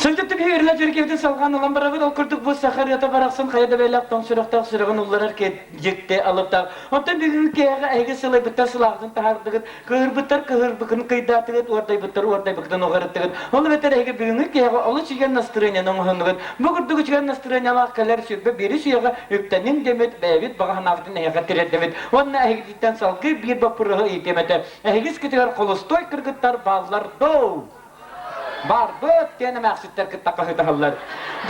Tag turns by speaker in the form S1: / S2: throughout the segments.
S1: Сылдьыт биһи үрүлэ дьүргэбитин салҕаан ылан барабыт. Ол курдук бу саха ырыата барахсан хайа да бэйэлээх тоҥ сүрэхтээх сүрэҕин улларар дьикти алыптаах. Онтон бүгүҥҥү киэһэҕэ эһиги сылайбыттар сылааҕытын таһаардыгыт, кыһырбыттар кыһырбыкын кыйдаатыгыт, уордайбыттар уордайбыкытын уҕарыттыгыт. Ол эбэтэр эһиги бүгүҥҥү киэһэҕэ олус үчүгэй настырыанньаны оҥоһуннугут. Бу курдук үчүгэй настырыанньалаах кэлэр 21 үйэҕэ үктэниҥ дэммит, бэйэбит баҕа санаабытын эһиэхэ тириэрдэбит. Уонна эһигититтэн салгыы биир боппуруоһу ыйытыам этэ. Эһиги искитигэр холостуой кыргыттар бааллар доо? Барбыт диэн эмээхситтэр кытта хаһыытаһаллар.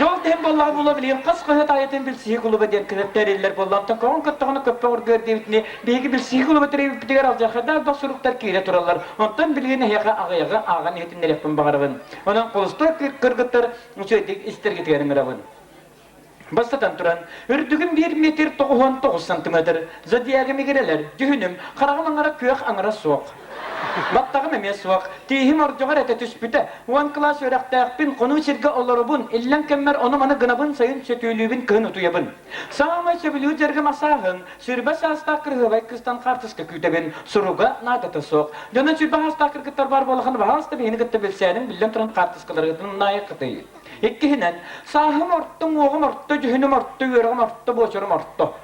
S1: Дьол тиһин буоллаҕа буола билигин хас хаһыат аайытын билсиһии кулуба диэн тэриллэр буолла. Онтон көҕүн көттөҕүнэ көппө оргуйар диэбитини биһиги билсиһии кулуба тэрийбиппитигэр алдьархайдаах элбэх суруктар киирэ тураллар. Онтон билигин эһиэхэ аҕыйаҕы ааҕан иһитиннэриэхпин баҕарабын. Онон холустой кыргыттар үчүгэйдик истэргитигэр ыҥырабын. Бастатан туран, үрдүгүм биир метр 99 сантиметр, зодиагым игирэлэр, дьүһүнүм, хараҕым аҥара күөх аҥара суох. Баттаҕым эмиэ суох, тииһим ордьоҕор этэ түспүтэ. Уон кылаас үөрэхтээхпин, хонуу сиргэ олоробун, иллэҥ кэммэр ону-маны гынабын, сайын сөтүөлүүбүн, кыһын утуйабын. Саамай сөбүлүүр дьарыгым асааһын, сүүрбэ саастаах кырыһыабай кыыстан хаартыска күүтэбин, суруга наадата суох. Дьонун сүүрбэ саастаах кыргыттар баар буолахын, баһаалыста биһини кытта билсээриҥ, биллэн туран хаартыскаларгытын наайыккытый. Иккиһинэн, сааһым орто, уҥуоҕум орто, дьүһүнүм орто, үөрэҕим орто, буочарым орто.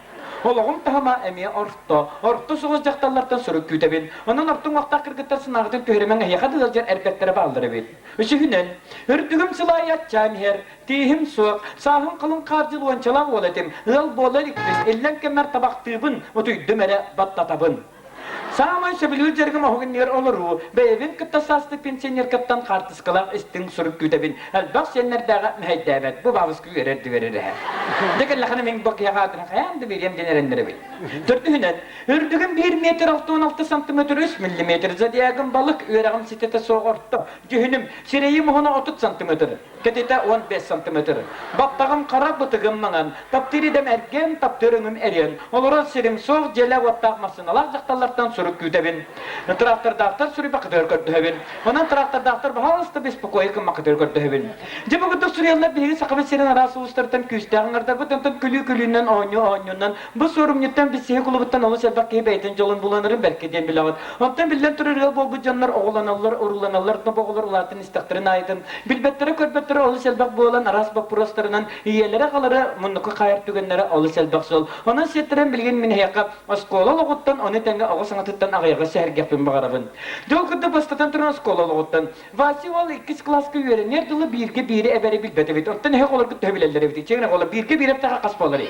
S1: Олоҕум таһыма эмиэ орто. Орто соҕус дьахталлартан сурук күүтэбин. Онон орто уҥуохтаах кыргыттар санааҕытын түһэримэҥ эһиэхэ да ыалдьар эрбэттэрэ бааллар эбит. Үсүһүнэн, үрдүгүм сылаайы аччаан иһэр, тииһим суох, сааһым халыҥ хаардьыл уончалаах уол этим, ыал буола иликпин, иллэҥ кэммэр табахтыыбын, утуйдум эрэ баттатабын. Саамай сөбүлүүр дьарыгым оһох иннигэр олоруу, бэйэбин кытта саастыы пенсионеркаттан хаартыскалаах истиҥ сурук күүтэбин. Элбэх сиэннэрдээҕэ мэһэйдээбэт, бу баабыска үөрэр дүгэрэр эһэ. Дьэ кэллэхинэ мин бу киһиэхэ аатын хайаан да биэриэм диэн эрэннэрэбин. Төрдүһүнэн, үрдүгүм биир метр 66 сантиметр үс миллиметр, зодиагым балык, үөрэҕим ситэтэ суох орто, дьүһүнүм, сирэйим уһуна 30 сантиметр. Кэтитэ 15 сантиметр. Баттаҕым хара, бытыгым маҥан. Таптыыр идэм эргэн, таптыыр өҥүм эриэн. Олорор сирим суох, дьиэлээх-уоттаах массыыналаах дьахталлартан сурук күүтэбин. Трактордаахтар суруйбаккытыгар көрдөһөбүн. Онон трактордаахтар баһаалыста беспокойы гыммаккытыгар көрдөһөбүн. Дьэ бу курдук суруйаллар биһиги Сахабыт сирин араас улуустарыттан күүстээх ыҥырдарбыт, онтон күлүү-күлүүнэн, оонньуу-оонньуунан бу суорумньуттан билсиһи кулубуттан олус элбэх киһи бэйэтин дьолун буланарын бэркэ диэн билэҕит. Онтон биллэн турар ыал буолбут дьоннор оҕолоноллор, урууланаллар, оҕолор улаатан истэхтэрин аайытын билбэттэрэ-көрбөттөрө олус элбэх буолан араас боппуруостарынан ийэлэрэ-аҕалара муннукка хаайар түгэннэрэ олус элбэх суол. Онон сиэттэрэн билигин мин эһиэхэ оскуола олоҕуттан, ону тэҥэ оҕо саҥатыттан аҕыйаҕы сэһэргэхпин баҕарабын. Дьол курдук бастатан туран оскуола олоҕуттан. Вася уол иккис кылааска үөрэниэр дылы бииргэ биири эбэри билбэт эбит. Оттон эһи оҕолоргут төһө билэллэр эбит? Ичиэгин оҕолор бииргэ биир эптэхэ хас буоларый?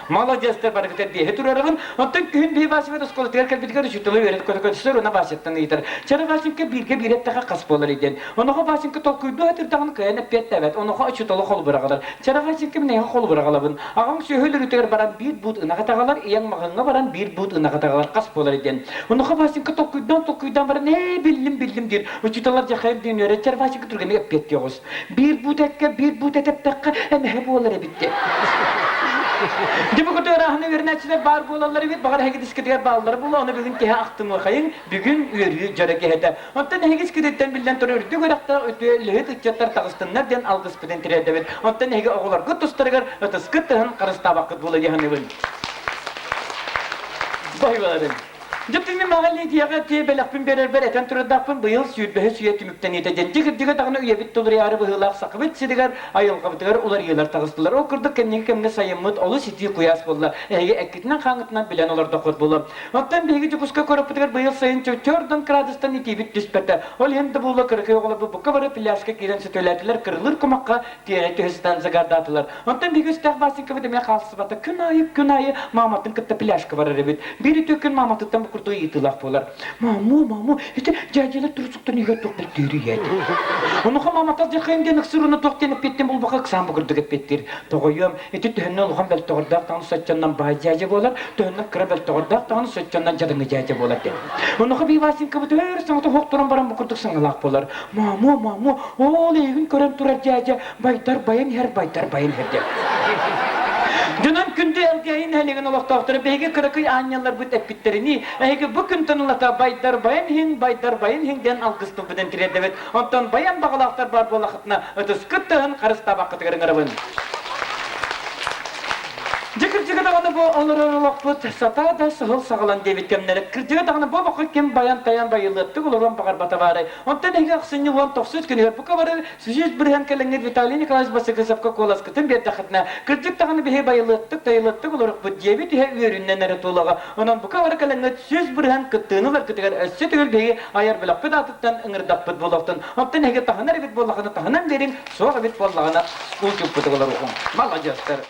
S1: Молодецтар барыгытар биэһи туруорабын. Оттон күһүн биһи Васябыт оскуолатыгар кэлбитигэр учуутала үөрэтэ көтө-көтүсэр уонна Васяттан ыйытар. Чара Васенька бииргэ биир эттэхэ хас буолар диэн. Оноҕо Васенька толкуйдуу сатыырдаҕын кыайан эппиэттээбэт. Оноҕо учуутала холобураҕалар. Чара Васенька мин эйиэхэ холобураҕалабын. Аҕаҥ сүөһү өлөрүүтүгэр баран биир буут ынах атаҕалар, ийэҥ маҕаҥҥа баран биир буут ынах атаҕалар хас буолар диэн. Оноҕо Васенька толкуйдаан толкуйдаан баран ээ биллим биллим диир. Учууталлар дьахайым диэн үөрэ Чара Васенька түргэнник эппиэттии оҕус. Биир буут эккэ, биир буут этэптэххэ эмэһэ буолар эбит диэн. Дьэ бу кытыараһыны үөрэнээччилэр баар буолаллар эбит, баҕар эһиги дискэтигэр бааллара буолуо, ону бүгүн киһи ахтымыахайыҥ, бүгүн үөрүү дьоро киһитэ. Оттон эһиги искититтэн биллэн турар үрдүк үөрэхтээх үтүө үлэһит ыччаттар таҕыстыннар диэн алгыспытын тириэрдэбит. Оттон эһиги оҕолоргут тустарыгар ытыскыт тыһын харыстаабаккыт буола дии саныыбын. Баһыыбаларын. Дьэ, мин мага Лидияҕа ти бэлэхпин биэрэрбэр этэн турардаахпын быйыл сүүрбэһис үйэ түмүктэниитэ диэн. Дьэ, даҕаны үйэбит тулуйаары быһыылаах сахабыт сиригэр айылҕабытыгар уларыйыылар таҕыстылар. Ол курдук кэнники кэмҥэ сайыммыт олус итии куйаас буолла. Эһиги эккитинэн-хааҥҥытынан билэн олордоххут буолуо. Оттон биһиги Дьокуускай куораппытыгар быйыл сайын чөччөөрдөн кыраадыстан итиибит түспэтэ. Ол иһин да буолуо кыракый оҕолорбут бука бары пляжка киирэн сөтүөлээтилэр, кырылыыр кумахха тиэрэ түһэ загардаатылар. Онтон биһиги үстээх Васенькабыт эмиэ хаалсыбата. Күн аайы, күн аайы мааматын кытта пляжка барар эбит. Биир үтүө күн мааматыттан бу курдук ыйытыылаах буолар. Мааму, мааму, ити дьээдьэлэр турусуктан иһигэр туох бэлтиир ийэ Онуоха маамата дьахайым диэн ыксыр уонна туох диэн эппиэттэн булбаха ыксаан бу курдук эппиэттиир. Тоҕойуом, ити төһөннө улахан бөлтөҕөрдөөх даҕаны соччоннон баай дьээдьэ буолар, төһөннө кыра бөлтөҕөрдөөх даҕаны соччоннон дьадаҥы дьээдьэ буолар диэн. Онуоха бии Васенькабыт өр саҥата суох туран баран бу курдук саҥалаах буолар. Мааму, мааму, ол эйигин көрөн турар дьээдьэ байдар байан иһэр, байдар байан иһэр диэн. Дьонон күндү Элгээйи нэһилиэгин олохтоохторо биһиги кыракый аанньалларбыт эппиттэринии, эһиги бу күнтэн ылата байдар байан иһин, байдар байан иһин диэн алгыс тылбытын тириэрдэбит. Онтон байан баҕалаахтар баар буоллаххытына, ытыскыт тыаһын харыстаабаккытыгар ыҥырабын. Дьэ кырдьык. Кырдьыга даҕаны бу олорор олохпут сатаа да саһыл саҕалан диэбит кэмнэрэ. Кырдьыга даҕаны бу олоххо ким байан-тайан байылыаттык олоруон баҕарбата баарай. Онтон эһиги ахсынньы 19 күнүгэр бука бары 100% кэлэҥҥит Виталий Николаевич Басыгысовка куоласкытын биэрдэххитинэ, кырдьык даҕаны биһи байылыаттык, тайылыаттык олорукпут диэбит иһэ үөрүннэн эрэ туолаҕа. Онон бука бары кэлэҥҥит 100% кыттыыны ыларгытыгар өссө төгүл биһиги айар бөлөхпүт аатыттан ыҥырдахпыт буолуохтун. Оттон эһиги таһынар эбит буоллаххына таһынан биэриҥ, суох эбит буоллаҕына уу чуппутук олоруоҕуҥ. Маладьыастар!